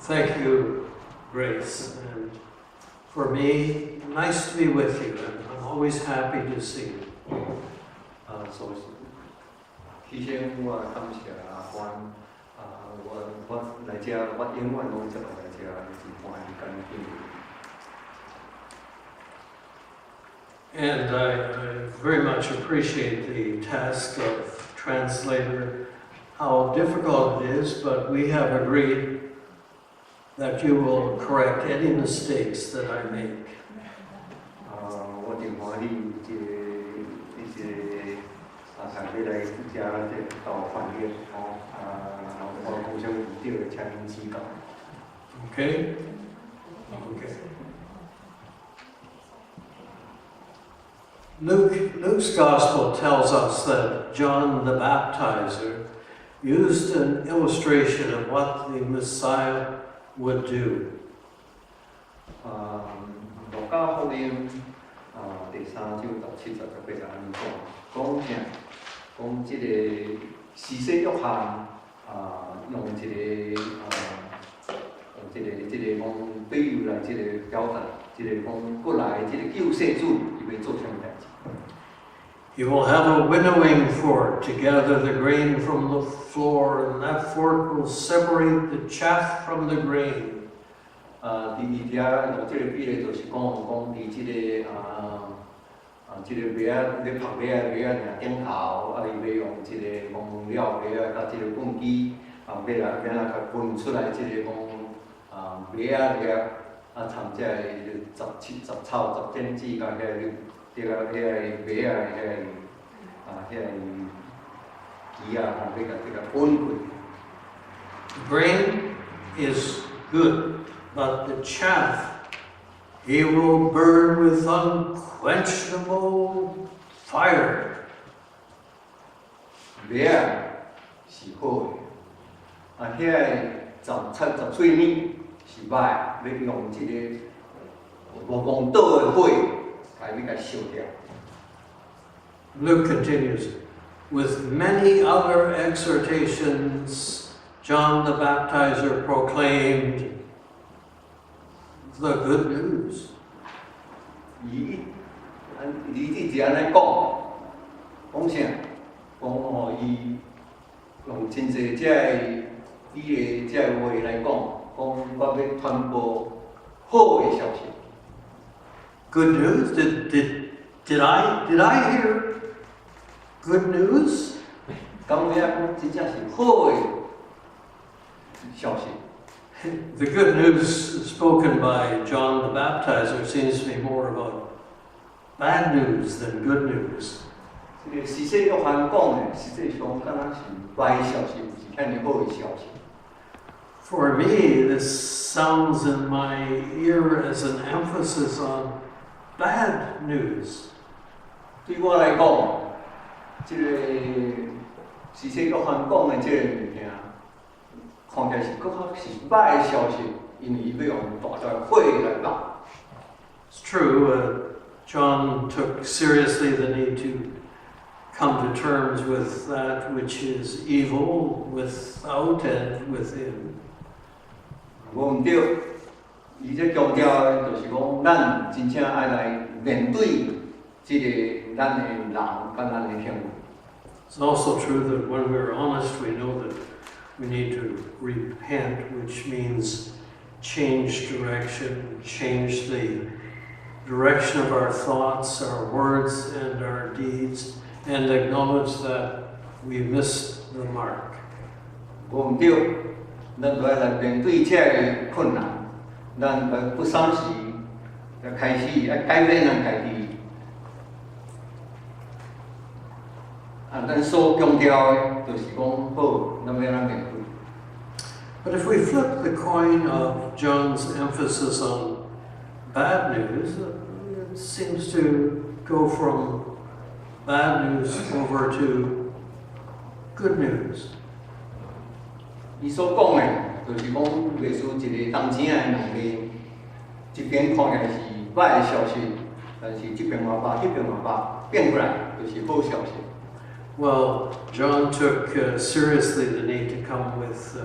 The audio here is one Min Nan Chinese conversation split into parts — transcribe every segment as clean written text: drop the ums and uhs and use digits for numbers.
Thank you, Grace. And for me, nice to be with you. And I'm always happy to see you. 啊，首先，起先我感謝阿歡，啊，我我來遮，我永遠攏接落來遮，真歡喜共𪜶見面。 And I very much appreciate the task of translator, how difficult it is, but we have agreed that you will correct any mistakes that I make. 啊，我真歡喜這個這個啊，大家來遮這個翻譯吼，啊，我講啥物毋對，請恁指教。 Okay? Okay. Luke's gospel tells us that John the Baptizer used an illustration of what the Messiah would do. 啊，路加福音啊，第三章17節十八節按呢講，講啥？講這個施洗約翰啊，用一個啊，用這個這個講比喻來這個表達，這個講過來這個救世主伊欲做啥物代誌？ He will have a winnowing fork to gather the grain from the floor, and that fork will separate the chaff from the grain. 啊，佇伊遮用這個比例，就是講講佇這個啊啊，這個麥仔咧曝麥仔麥仔爾頂頭，啊，伊欲用這個講料麥仔佮這個畚箕，啊，欲來欲來共分出來這個講啊麥仔粒，啊，摻這個雜雜草、雜種子佮遐個這個遐個麥仔遐個啊遐個枝仔吼，欲共這個分開。 The grain is good, but the chaff he will burn with unquenchable fire. 麥仔是好的，啊，遐個雜草雜碎物是歹，欲用這個無戇倒的火，共欲共燒掉。 Luke continues, "With many other exhortations, John the Baptizer proclaimed the good news." 伊伊一直按呢講，講啥？講吼，伊用真濟這個比喻這個話來講，講我欲傳播好的消息。 Good news? Did I hear good news? 敢有影講真正是好的消息？ The good news spoken by John the Baptizer seems to be more about bad news than good news. 這個施洗約翰講的，實際上敢若是壞消息，毋是遐爾好的消息。 For me, this sounds in my ear as an emphasis on bad news. 對我來講，這個施洗約翰講的這個物件，看起來是閣較是歹的消息，因為伊欲用大大火來放。 It's true, John took seriously the need to come to terms with that which is evil without and within. 無毋對，伊這強調的就是講，咱真正愛來面對這個咱的人佮咱的行為。 It's also true that when we're honest, we know that we need to repent, which means change direction, change the direction of our thoughts, our words, and our deeds, and acknowledge that we missed the mark. 無毋對，咱就愛來面對這个困難，咱不三時就開始愛改變咱家己。啊，咱所強調的，就是講好，咱欲按怎面對。 But if we flip the coin of John's emphasis on bad news, it seems to go from bad news over to good news. 伊所講的，就是講類似一個銅錢的兩面，一邊看起來是歹的消息，但是這邊嘛歹，彼邊嘛歹，變過來就是好消息。 Well, John took seriously the need to come with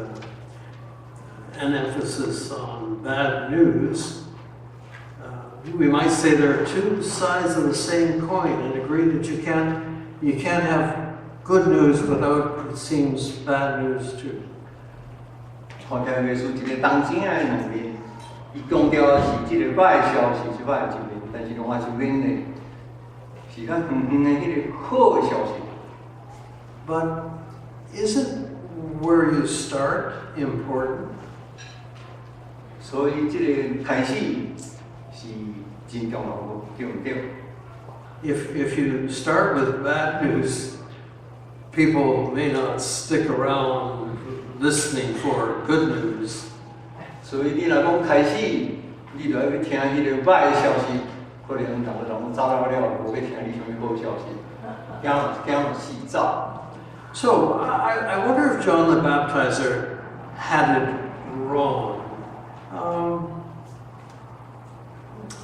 an emphasis on bad news. We might say there are two sides of the same coin and agree that you can't have good news without, it seems, bad news too. 看起來袂輸一个銅錢的兩面，伊強調的是這个歹消息是歹的一面，但是另外一面呢，是較遠遠的彼个好的消息。 But isn't where you start important? 所以這个開始是真重要，對毋對？ If you start with bad news, people may not stick around listening for good news. 所以你若講開始，你就愛去聽彼个歹的消息，可能人就攏走了了，無欲聽你啥物好消息，驚驚死走。 So I wonder if John the Baptizer had it wrong.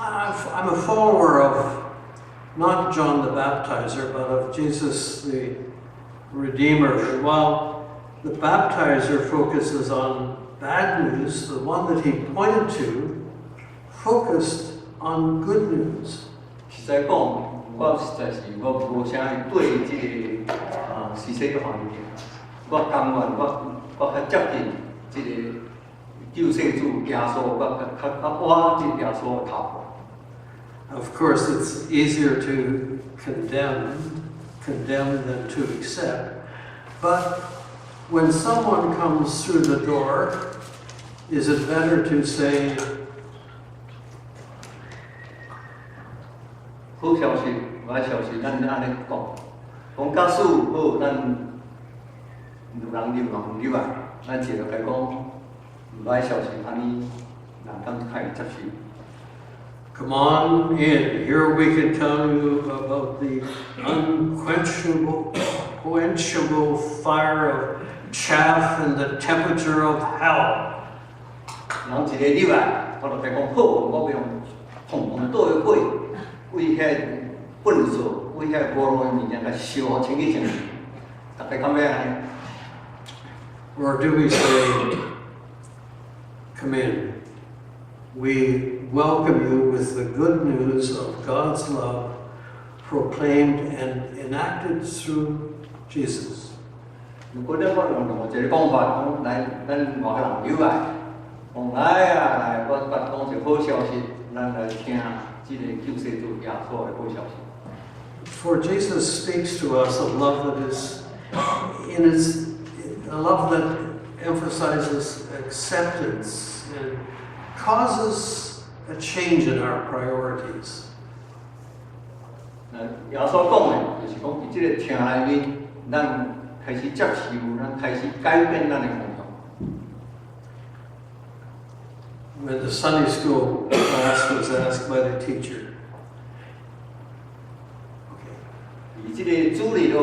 I'm a follower of not John the Baptizer, but of Jesus the Redeemer. And while the baptizer focuses on bad news, the one that he pointed to focused on good news. 實在講，我實在是我無啥對這个施洗約翰的，我甘願我較接近這个救世主耶穌，我較較較倚這個耶穌的頭。 Of course, it's easier to condemn than to accept. But when someone comes through the door, is it better to say, 好消息，壞消息，咱按呢講，講假使好，咱有人入嘛毋入來，咱一個共伊講歹消息，按呢人敢較會接受。 "Come on in, here we can tell you about the unquenchable quenchable fire of chaff and the temperature of hell"? 人一个入來，我就共伊講好，我欲用熊熊大的火，為遐糞掃，為遐無路的物件，共燒清去清去，大家敢欲按呢？ Or do we say, "Come in. We welcome you with the good news of God's love proclaimed and enacted through Jesus"? 如果咱我用另外一个講法，講來，咱外個人入來，講來啊來，我捌講一個好消息，咱來聽這个救世主耶穌的好消息。 For Jesus speaks to us a love that is in its a love that emphasizes acceptance and causes a change in our priorities. 那耶穌講的，就是講佇這个疼內面，咱開始接受，咱開始改變咱的方向。 When the Sunday school class was asked by the teacher, okay, 佇這個主日學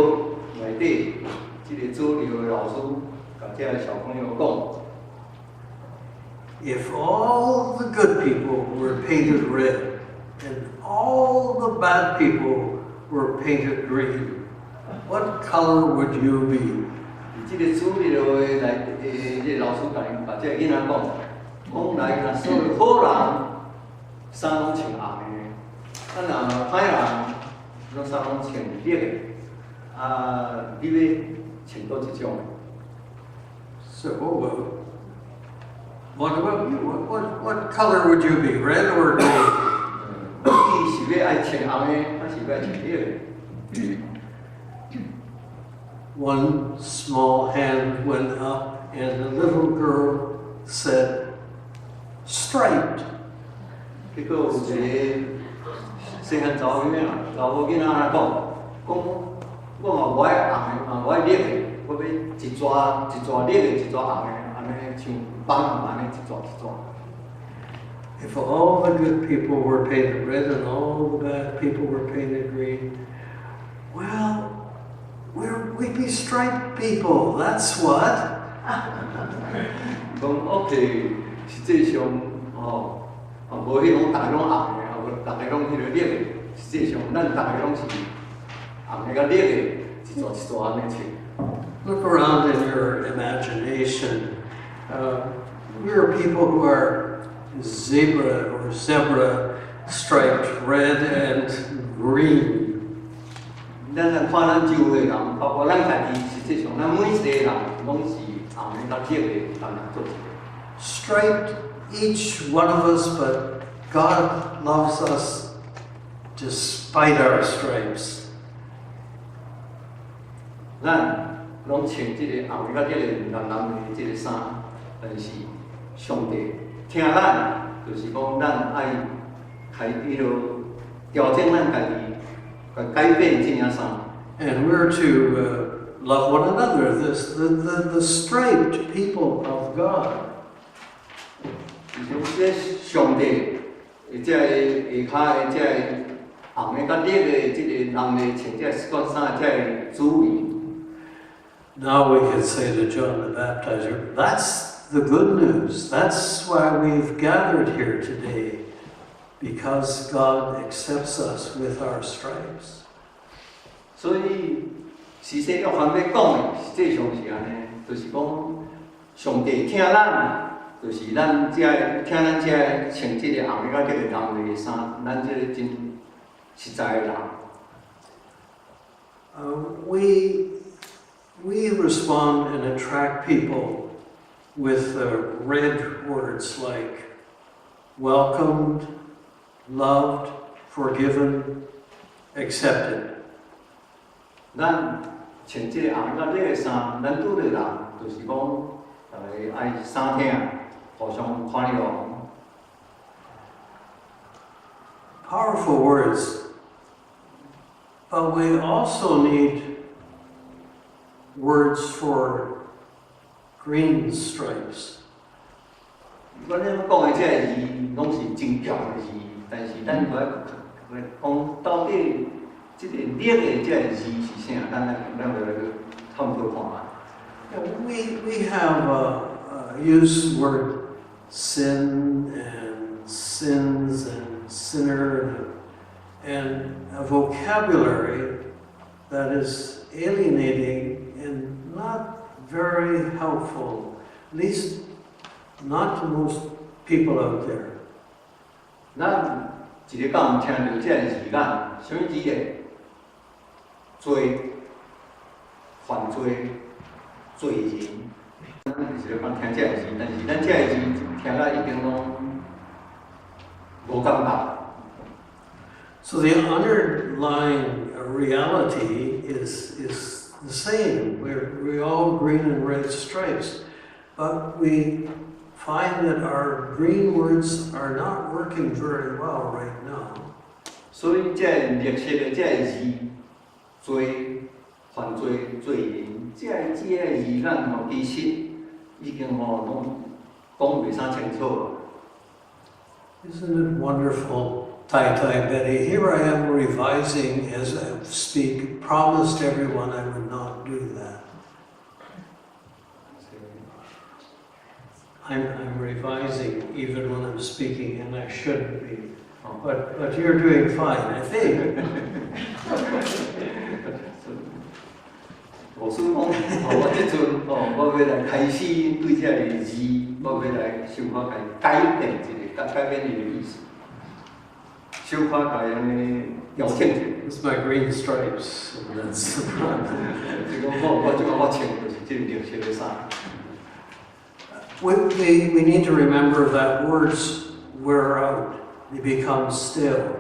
內底，這個主日學的老師共這个小朋友講， if all the good people were painted red and all the bad people were painted green, what color would you be? 佇這個主日學的內的這個老師共𪜶共這個囡仔講，講來若所有好人，衫攏穿紅的，啊若歹人，攏衫攏穿綠的，啊，你欲穿佗一種的？ So, what about you? What color would you be, red or green? 你是欲愛穿紅的，還是欲愛穿綠的？ One small hand went up, and the little girl said, "Striped." 結果有一个細漢查某囡仔，查某囡仔按呢講，講我嘛無愛紅的，嘛無愛綠的，我欲一撮一撮綠的，一撮紅的，按呢像斑馬按呢一撮一撮。 If all the good people were painted red and all the bad people were painted green, well, we'd be striped people, that's what. 講 OK，實際上吼，啊無彼種逐个攏紅的，啊無逐个攏彼个綠的，實際上咱逐个攏是紅的佮綠的，一撮一撮按呢穿。 Look around in your imagination. We are people who are zebra or zebra striped red and green. 咱來看咱周圍人，包括咱家己，實際上咱每一個人攏是紅的佮綠的，當然做一個。 Striped, each one of us, but God loves us despite our stripes. 咱攏穿這个紅的佮這个藍藍的這个衫，但是上帝疼咱，就是講咱愛開彼落調整咱家己，改變這領衫。 And we're to love one another, the striped people of God. 就是講這上帝，這个下跤的這个紅的佮綠的這個人的穿這個款衫，這个子民。 Now we can say to John the Baptizer, "That's the good news. That's why we've gathered here today, because God accepts us with our stripes." 所以，施洗約翰欲講的，實際上是按呢，就是講上帝疼咱，就是咱這个疼咱這个穿這個紅的佮這個藍的衫，咱這個真實在的人。 We respond and attract people with red words like welcomed, loved, forgiven, accepted. 咱穿這個紅佮綠的衫，咱拄著人，就是講，逐个愛相疼，互相寬容。 Powerful words. But we also need words for green stripes. 阮咧講的這个字，攏是真強的字，但是咱愛講到底這個綠的這个字是啥？咱來去探討看覓。 Yeah, we have used word sin and sins and sinner and a vocabulary that is alienating and not very helpful, at least not to most people out there. 咱一个講聽著這个字眼，啥物字咧？罪、犯罪、罪人。咱是咧講聽這个字，但是咱這个字聽了已經攏無感覺。 So the underlying reality is the same. We all green and red stripes, but we find that our green words are not working very well right now. 所以這个綠色的這个字，罪、犯罪、罪人，這个字咱吼其實已經吼攏講袂啥清楚。 Isn't it wonderful, 太太 Betty? Here I am revising as I speak, promised everyone I would not do that. I'm revising even when I'm speaking, and I shouldn't be. But you're doing fine, I think. 老師講，吼，我這陣吼，我欲來開始對這个字，我欲來小可共改變一下，改變伊的意思，小可共按呢調整一下。 It's my green stripes, and that's the problem. 這個我這個我穿就是這個綠色的衫。 We need to remember that words wear out, they become stale,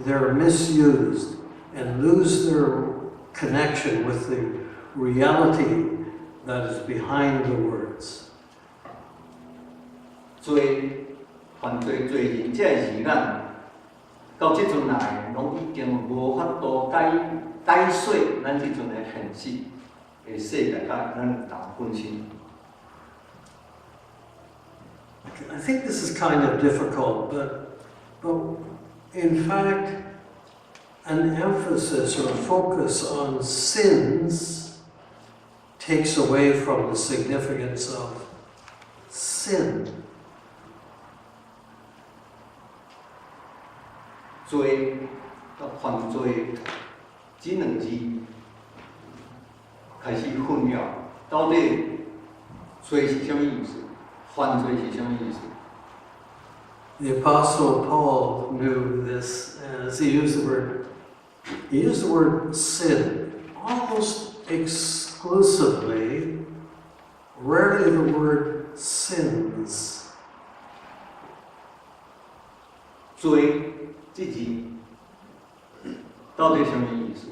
they're misused, and lose their connection with the reality that is behind the words. 罪、犯罪、罪人這個字眼，到這陣來，攏已經無法度解說咱這陣的現實的世界，佮咱人本身。 I think this is kind of difficult, but in fact, an emphasis or focus on sins takes away from the significance of sin. 罪佮犯罪這兩字開始混淆，到底罪是啥物意思？犯罪是啥物意思？ The Apostle Paul knew this as he used the word "sin" almost exclusively, rarely the word "sins." 罪這字到底啥物意思？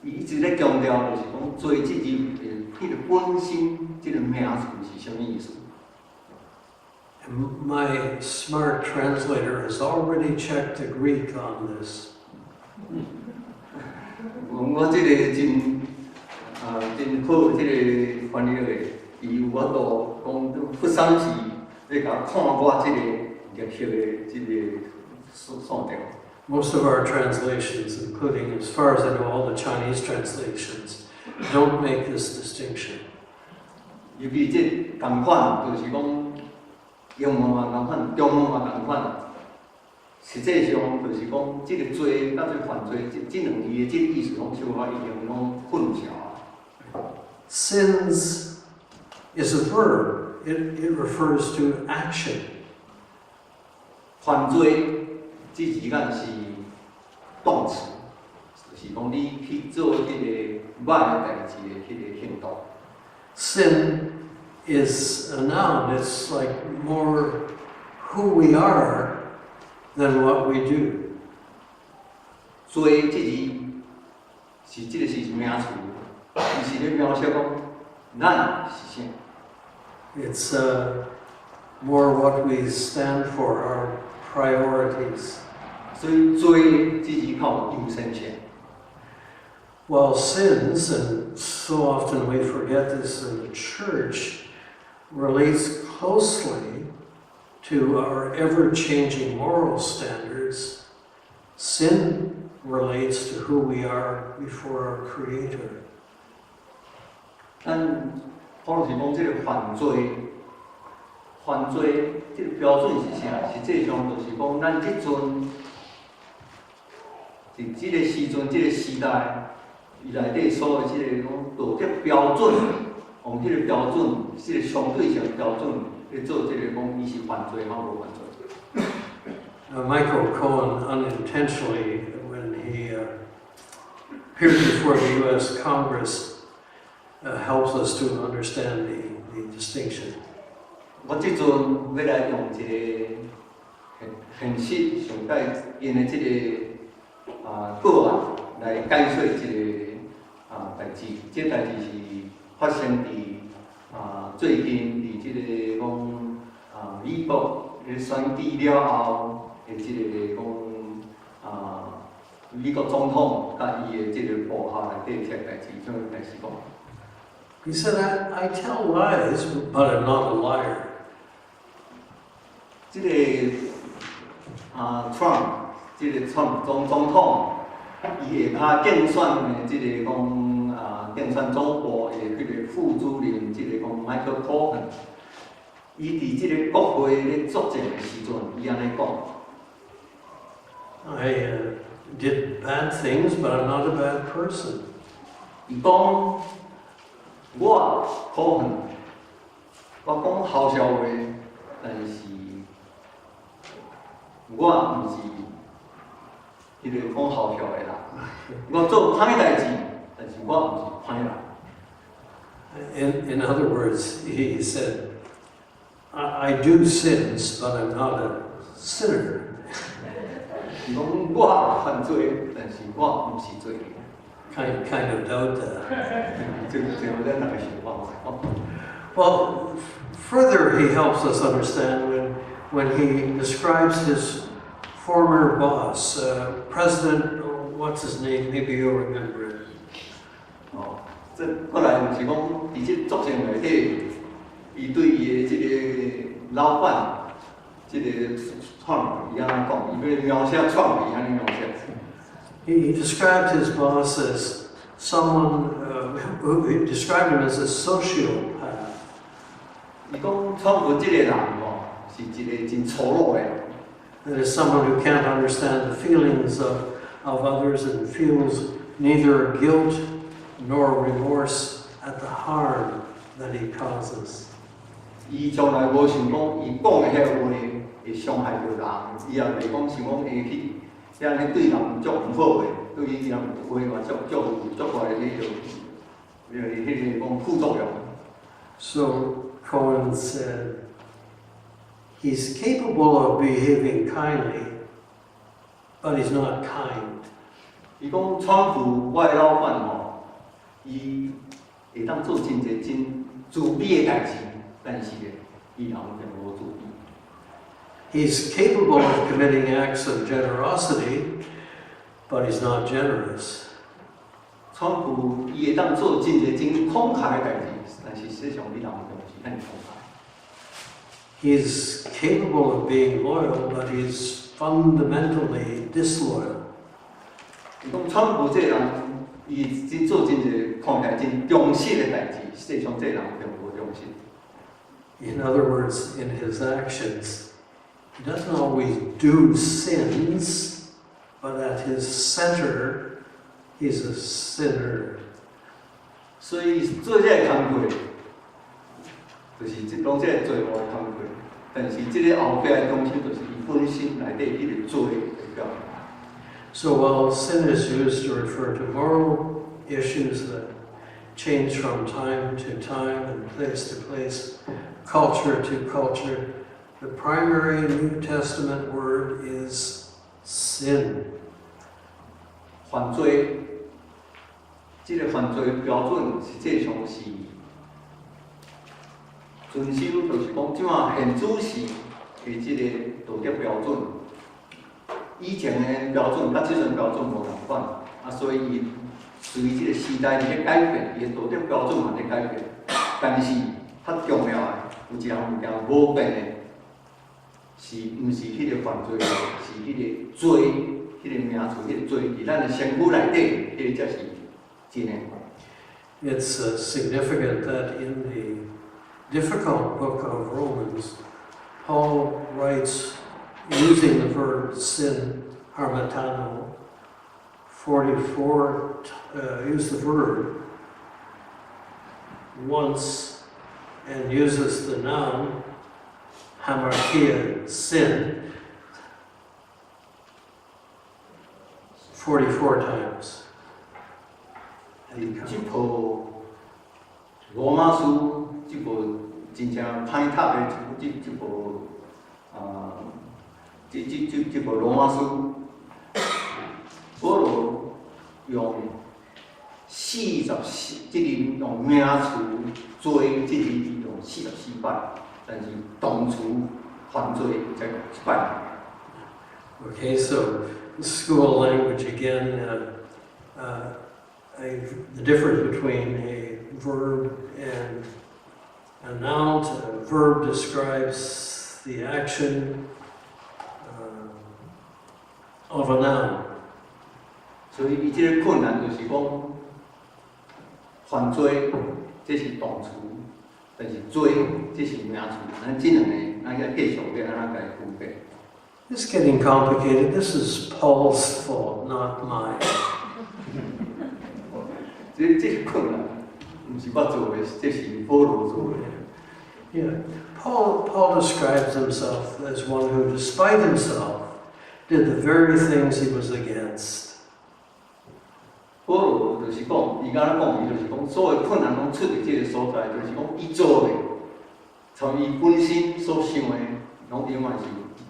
伊一直咧強調，就是講罪這字的彼個本身，這個名詞是啥物意思？ And my smart translator has already checked the Greek on this. 我這個真好，這個翻譯的，伊有法度講佛山是咧共看我這個歷史的這個數條。 Most of our translations, including, as far as I know, all the Chinese translations, don't make this distinction. 尤其這仝款，就是講英文嘛仝款，中文嘛仝款。實際上就是講，這個罪佮這個犯罪，這兩字的這個意思攏小可已經攏混淆。 "Sins" is a verb. It refers to action. 犯罪這字眼是動詞，就是講你去做彼個歹的代誌的彼個行動。 Sin is a noun. It's like more who we are than what we do. 罪這字是這個是名詞，伊是咧描寫講咱是啥。 It's more what we stand for, our priorities. 所以罪這字較有優先性。 While sins, and so often we forget this in the church, relates closely to our ever changing moral standards, sin relates to who we are before our Creator. 咱可能是講這個犯罪，犯罪這個標準是啥？實際上就是講，咱這陣佇這個時陣、這個時代，伊內底所謂這個講道德標準，用這個標準，這個相對性標準來做這個講，伊是犯罪還無犯罪。 Now, Michael Cohen unintentionally, when he appeared before the U.S. Congress, helps us to understand the distinction. 我這陣欲來用一個現實上蓋𪜶的這個個案來解說這個代誌。這代誌是發生佇最近佇這個講美國咧選舉了後的這個講美國總統佮伊的這個部下內底這代誌，這個代誌講。 He said, I tell lies, but I'm not a liar. 這個Trump，這個 Trump 總統，伊下跤競選的這個講競選總部的彼個副主任，這個講 Michael Cohen，伊佇這個國會咧作證的時陣，伊按呢講。 I did bad things, but I'm not a bad person. 伊講我 Cohen，我講姣笑話，但是我毋是彼個講姣笑的人。我做歹代誌，但是我毋是歹人。 In other words, he said, I do sins, but I'm not a sinner. 伊講我犯罪，但是我毋是罪人。 Kind of doubt that. 這這咱逐个想法哦。 Well, further, he helps us understand when he describes his former boss, President, what's his name? Maybe you'll remember it. 哦，這過來就是講，佇這作證內底，伊對伊的這個老闆，這個創伊按怎講？伊欲描寫創伊按呢描寫。 He described his boss as someone who he described him as a sociopath. 伊講川普這個人吼，是一個真粗魯的人。 That is, someone who can't understand the feelings of others and feels neither guilt nor remorse at the harm that he causes. 伊從來無想講，伊講的彼个話會傷害著人，伊也袂講想講會去按呢對人足毋好的，對伊人話嘛足足有足大的彼個講副作用。 So Cohen said, "He's capable of behaving kindly, but he's not kind." 伊講川普我的老闆吼，伊會當做真濟真慈悲的代誌，但是咧，伊人並無慈悲。 He's capable of committing acts of generosity, but he's not generous. 川普伊會當做真濟真慷慨的代誌，但是實際上伊人並毋是遐爾慷慨。 He's capable of being loyal, but he's fundamentally disloyal. 伊講川普這個人，伊真做真濟看起來真忠實的代誌，實際上這個人並無忠實。 In other words, in his actions, he doesn't always do sins, but at his center, he's a sinner. 所以做這个工課，就是這攏這个罪惡的工課。但是這个後壁的中心，就是伊本身內底彼個罪的表現。 So while sin is used to refer to moral issues that change from time to time and place to place, culture to culture, the primary New Testament word is sin. 犯罪，這个犯罪標準實際上是遵守，就是講這馬現主時的這個道德標準。以前的標準佮這陣標準無仝款，啊，所以伊隨這個時代佇咧改變，伊的道德標準嘛咧改變。但是較重要的有一項物件無變的，是毋是彼個犯罪，是彼個罪，彼個名詞，彼個罪佇咱的身軀內底，彼個才是真的。 It's significant that in the difficult book of Romans, Paul writes using the verb sin, hamartano, 44, use the verb once and uses the noun hamartia, sin, 44 times. 這部羅馬書，這部真正歹讀的這部啊，這部羅馬書，保羅用44，這字用名詞罪，這字用44擺，但是動詞犯罪才用一擺。 Okay, so school language again, the difference between a verb and a noun. A verb describes the action of a noun. 所以伊這個困難就是講，犯罪這是動詞，但是罪這是名詞，咱這兩個咱要繼續欲按怎共伊分別？ It's getting complicated. This is Paul's fault, not mine. 這是困難，毋是我做的，這是保羅做的。 Yeah. Paul describes himself as one who, despite himself, did the very things he was against. 保羅就是講，伊敢若講，伊就是講，所有困難攏出佇這個所在，就是講伊做的，從伊本身所想的，攏永遠是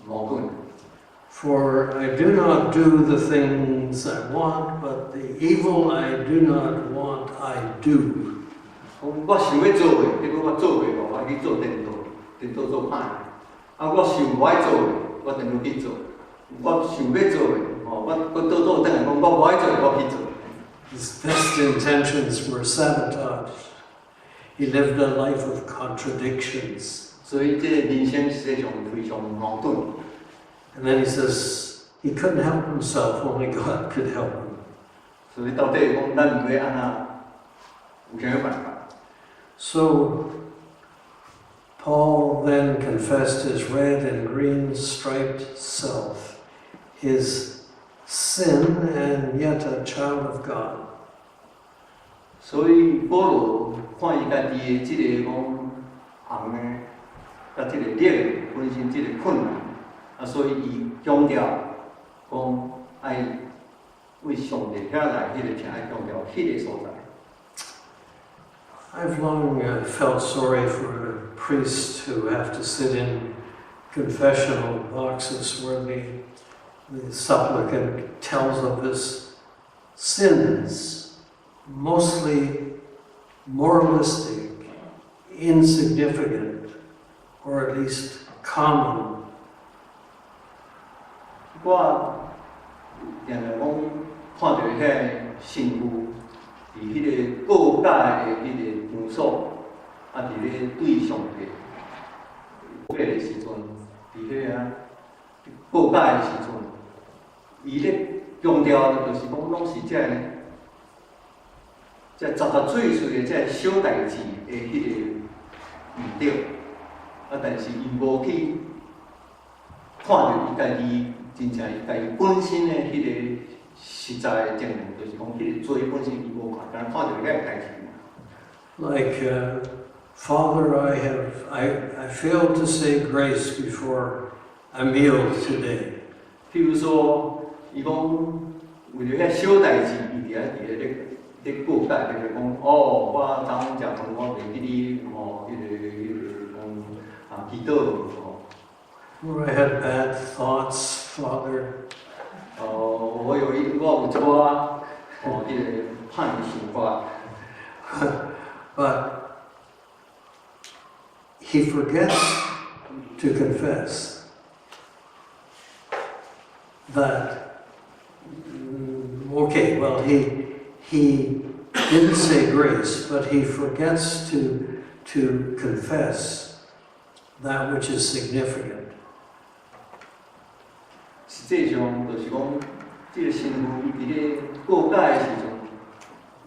矛盾的。 For I do not do the things I want, but the evil I do not want, I do. 講我想欲做的，結果我做袂到，我去做顛倒，顛倒做歹。啊，我想無愛做的，我顛倒去做。我想欲做的，吼，我倒倒轉來講，我無愛做的，我去做。 His best intentions were sabotaged. He lived a life of contradictions. 所以這個人生實際上非常矛盾。 And then he says he couldn't help himself, only God could help him. 所以到底講，咱欲按怎，有啥物辦法？ So Paul then confessed his red and green striped self, his sin and yet a child of God. 所以保羅看伊家己的這個講紅的、佮這個力本身這個困難，啊，所以伊強調講愛為上帝遐來彼個聽，愛強調彼個所在。 I've long felt sorry for priests who have to sit in confessional boxes where the supplicant tells of his sins, mostly moralistic, insignificant, or at least common. 我定定講看著彼個神父佇彼個告解的彼個場所，啊，佇咧對上帝告解的時陣，佇彼個啊告解的時陣，伊咧強調就是講，攏是這个這雜雜碎碎的這小代誌的彼個毋對，啊，但是伊無去看著伊家己真正伊家己本身的彼個實在的情形，就是講彼個罪本身伊無看，干焦看著遐個代誌。 Like, "Father, I failed to say grace before a meal today." 譬如說，伊講為著遐小代誌，伊佇遐佇咧咧告解，就是講，哦，我昨昏食飯我袂記得吼，彼個講啊祈禱吼。 Or "I had bad thoughts, Father." 哦，我有一寡吼，彼個歹想法。 But he forgets to confess that, okay, well, he didn't say grace, but he forgets to confess that which is significant. 實際上就是講，這個神父伊佇咧告解的時陣，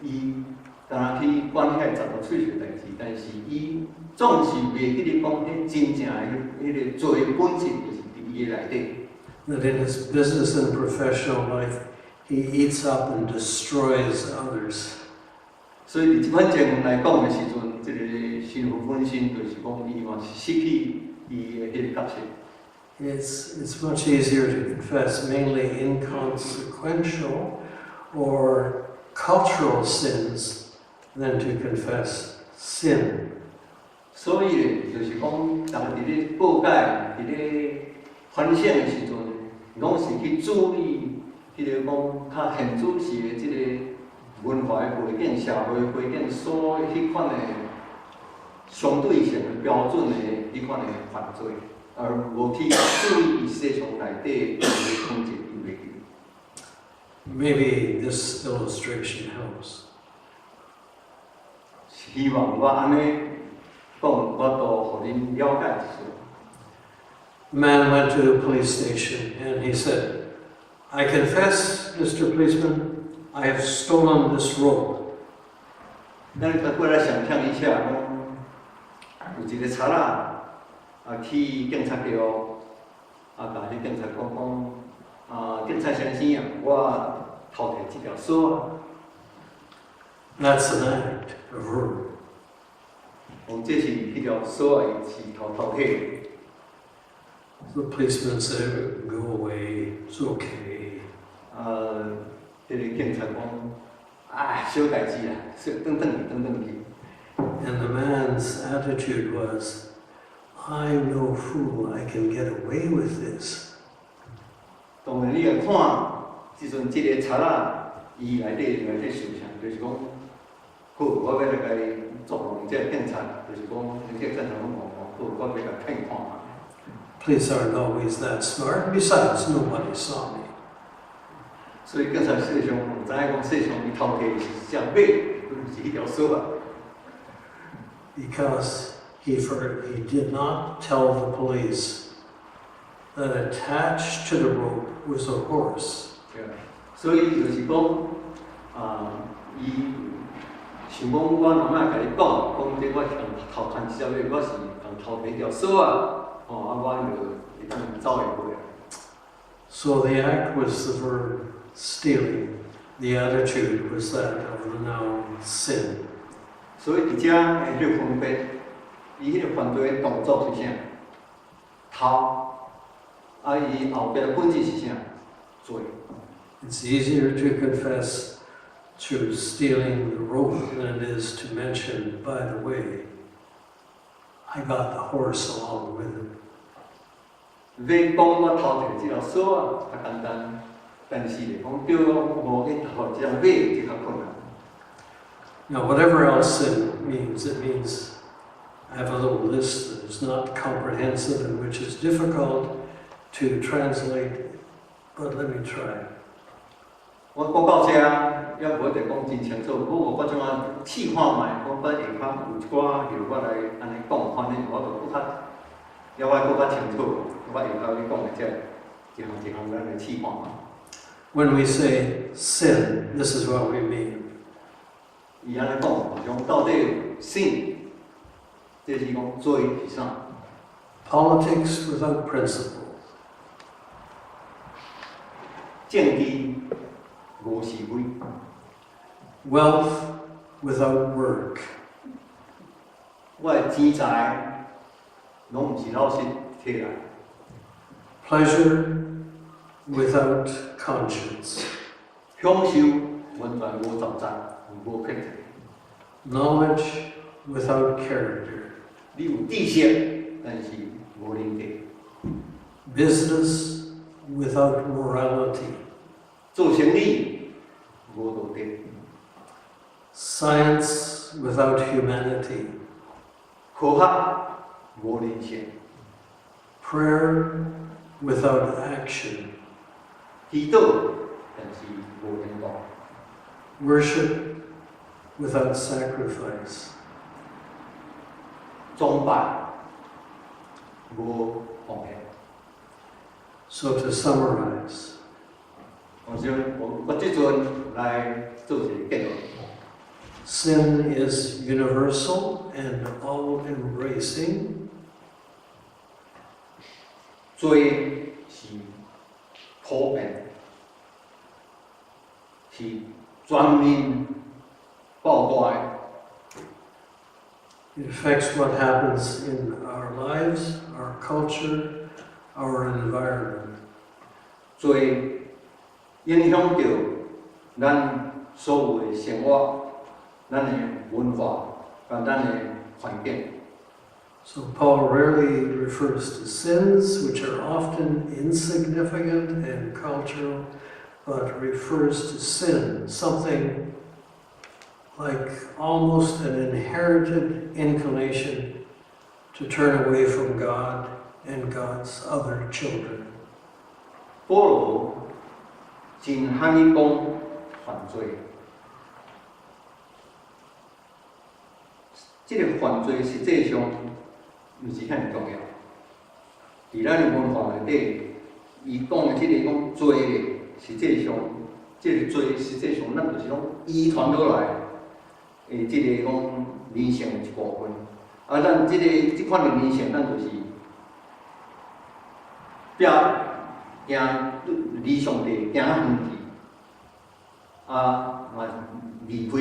伊敢若去管遐雜雜碎碎代誌，但是伊總是袂記得講彼真正的彼個罪本質，就是佇伊的內底。 That in his business and professional life, he eats up and destroys others. 所以佇這款經文來講的時陣，這個神父本身就是講，伊嘛是失去伊的彼個角色。 It's much easier to confess mainly inconsequential or cultural sins than to confess sin. 所以咧，就是講，逐家佇咧告解、佇咧反省的時陣，攏是去注意彼個講較現主時的這個文化的背景、社會背景所彼款的相對性的標準的彼款的犯罪，而無去注意伊實際上內底的本質伊袂記。 Maybe this illustration helps. 希望我按呢講，我都予恁了解一些。 A man went to the police station and he said, "I confess, Mr. Policeman, I have stolen this rope." 咱過來想象一下，講有一個賊仔啊去警察局，啊，共彼警察講講，啊，警察先生啊，我偷提這條索仔。 That's an act, a verb. 講這是彼條索仔伊是偷偷提。 The policeman said, "Go away, it's okay." 啊，彼個警察講，啊，小代誌啦，小轉轉去，轉轉去。 And the man's attitude was, "I'm no fool, I can get away with this." 當然，你來看，這陣這個賊仔，伊內底內底想啥，就是講，好，我欲來共伊捉弄這個警察，就是講，這個警察攏講，好，我欲共騙看覓。 Police aren't always that smart. Besides, nobody saw me. 所以警察實際上毋知影講，實際上伊偷提是隻馬，毋是彼條索仔。 Because he did not tell the police that attached to the rope was a horse. 對啊，所以就是講，啊，伊想講我若莫共你講，講這我共偷牽這隻馬，我是共偷提條索仔，吼，啊，我就會當走會過啊。 So the act was the verb stealing. The attitude was that of the noun sin. 所以佇遮的彼個分別，伊彼個犯罪的動作是啥？偷，啊，伊後壁本質是啥？罪。 It's easier to confess to stealing the rope than it is to mention, "By the way, I got the horse along with it." 欲講我偷摕這條索仔較簡單，但是咧講叫我去偷這條馬就較困難。 Now, whatever else sin means, it means I have a little list that is not comprehensive and which is difficult to translate, but let me try. 我講到這，也無一定講真清楚，不過我這馬試看覓，講咱下跤有一寡由我來按呢講，反正我就閣較，猶我閣較清楚，我下跤咧講的這一項一項咱來試看覓。 When we say sin, this is what we mean. 伊按呢講，就是講到底 sin，這是講罪是啥？ Politics without principle, 政治無是非， wealth without work, 我的錢財攏毋是老實摕來， pleasure without conscience, 享受完全無責任，無克制。 knowledge without character, 你有知識，但是無人格； business without morality, 做生意無道德， science without humanity, 科學無人性， prayer without action, 祈禱但是無行動， worship without sacrifice, 崇拜無奉獻。 So to summarize, 我想我這陣來做一個結論。 sin is universal and all embracing. 罪是普遍，是全面爆大的。 It affects what happens in our lives, our culture, our environment. 罪影響著咱所有的生活、咱的文化、佮咱的環境。 So Paul rarely refers to sins, which are often insignificant and cultural, but refers to sin, something like almost an inherited inclination to turn away from God and God's other children. 保羅真罕去講犯罪，這個犯罪實際上毋是遐爾重要。佇咱的文化內底，伊講的這個講罪咧，實際上，這個罪實際上咱就是攏遺傳落來的這個講人性的一部分。啊，咱這個這款的人性，咱就是拼行離上帝行較遠去，啊嘛離開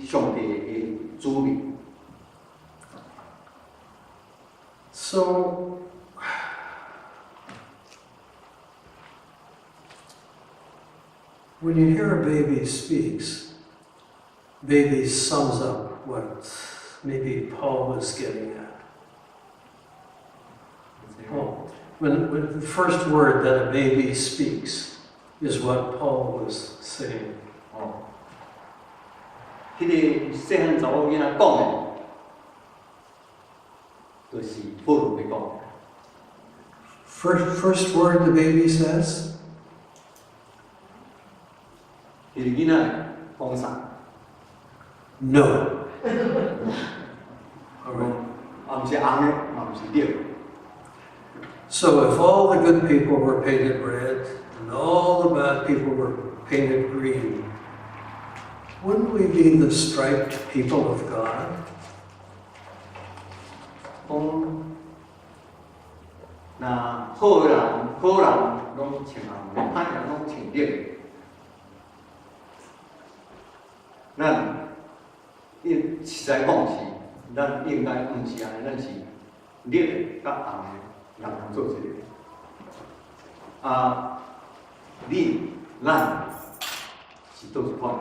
上帝的子民。 So, when you hear a baby speaks, baby sums up what maybe Paul was getting at. Paul, when the first word that a baby speaks is what Paul was saying. 哦，彼個細漢查某囡仔講的，就是保羅咧講。 First word the baby says, 彼個囡仔講啥？ "No." All right. 啊，毋是紅的，嘛毋是綠的。 So if all the good people were painted red and all the bad people were painted green, wouldn't we be the striped people of God? 講若好人好人攏穿紅的，歹人攏穿綠的。咱應實在講是，咱應該毋是按呢，咱是綠的佮紅的人人做一个。啊，你、咱是佗一款的？